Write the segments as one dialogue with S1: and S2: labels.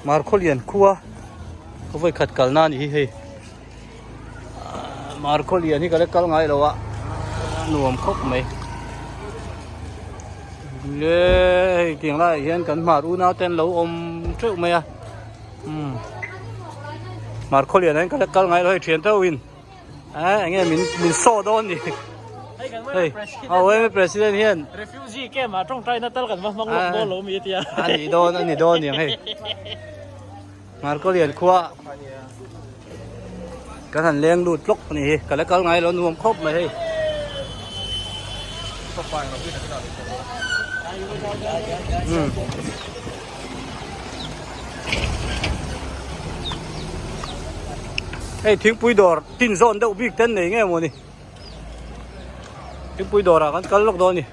S1: Markhawlian khua ka vawi khat kalna a ni hi hei Markhawlian hi ka la kal ngai lo a nuam khawp mai le hei tiang laiah hian kan hmar unau te an lo awm teuh mai a umm Markhawlian ah hian ka la kal ngai lo hei thian deuhin. Eh, enge min min saw dawn ni. Hei, a yma president hian
S2: refugee camp ah tawngtai na tal kan va hmang lawk dawn lo mi tia.
S1: Ani dawn, ani dawn niang hei. Markolian khua kan han leng lut tlawk ni hi. Ka la kal ngai lo nuam khawp mai hei. Hmm. Hei thingpui dawr tin zawn deuh bik ten nei nge mawni thingpui dawr ah kan kal lawk dawn a ni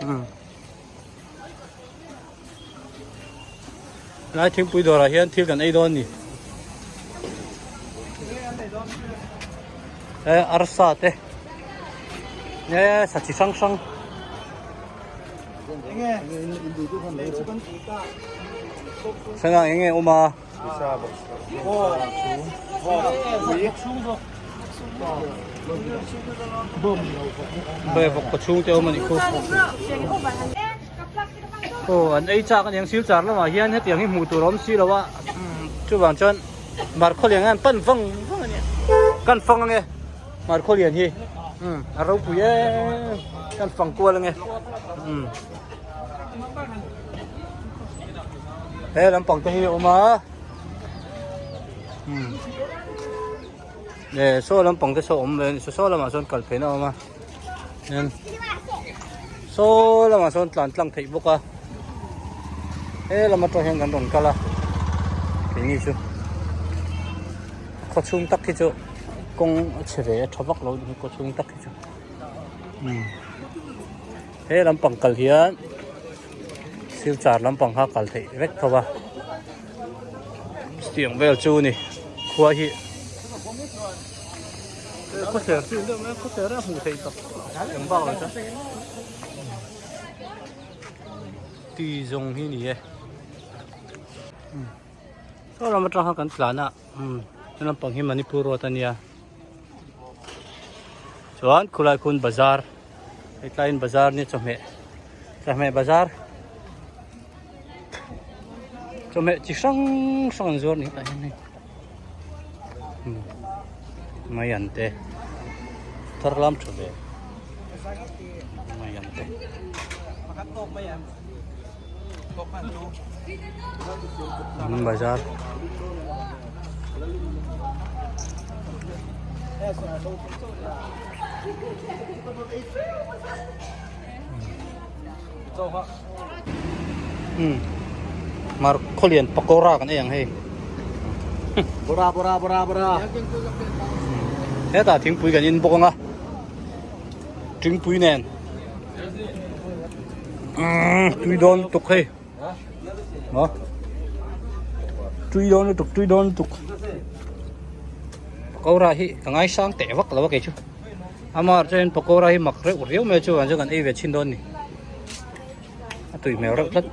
S1: umm lai thingpui dawr ah hian thil kan ei dawn a ni he arsa te nge sa chi hrang hrang. Sangha eng nge awm a? Be vawk ka chhung te awm a nih khu. Aw an ei chak aniang silchar lamah hian hetiang hi hmuh tur a awm si lo a chuvang chuan markhawlian hian pan vang vang a nia kan fang ange. Hmarkhaw lian hi a ropui em kan fang kual ange he lampang te hi a awm a e saw lampang te saw awm ve a ni saw lamah sawn kal phei na a awm a saw lamah sawn tlan tlang theih bawk a he lam atang hian kan rawn kal a keini chu khaw chhung tak hi chu. Kawng a chhe ve a tha vak lo ni kaw chhung tak hi chu umm he lampang kal hian silchar lampang kha kal theih vek tho a chutiang vel chu ni khua hi khawthler chu deuh mai khawthler a hmuh theih tak eng bak lo chuan ti zawng hi ni e saw lam atang kha kan tlan a. Umm he lampang hi Manipur road a nia chuan khulai khun bazar hetlaiin bazar nia chawhmeh chawhmeh bazar chawhmeh chi hrang hrang an zuar ni hetah hian hei umm mai an te thar lam tha ve mai an te. Bazar mar khawlian pakora kan ei ang hei
S3: bora bora bora bora
S1: hetah thingpui kan in bawk ang a thingpui nen. Tui dawn lutuk hei maw tui dawn lutuk tui dawn lutuk pakora hi ka ngaisang teh vak lo a kei chu amah chuan pakora hi mak reuh riau mai chu chuan kan ei ve chhin dawn a ni a tui hmel reuh tlat.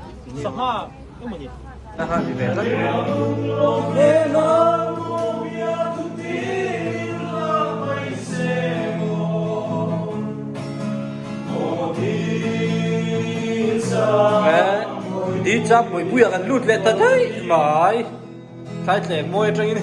S1: Di chak pui pui ah kan lut leh ta daih mai thlai tlem mawi atangin.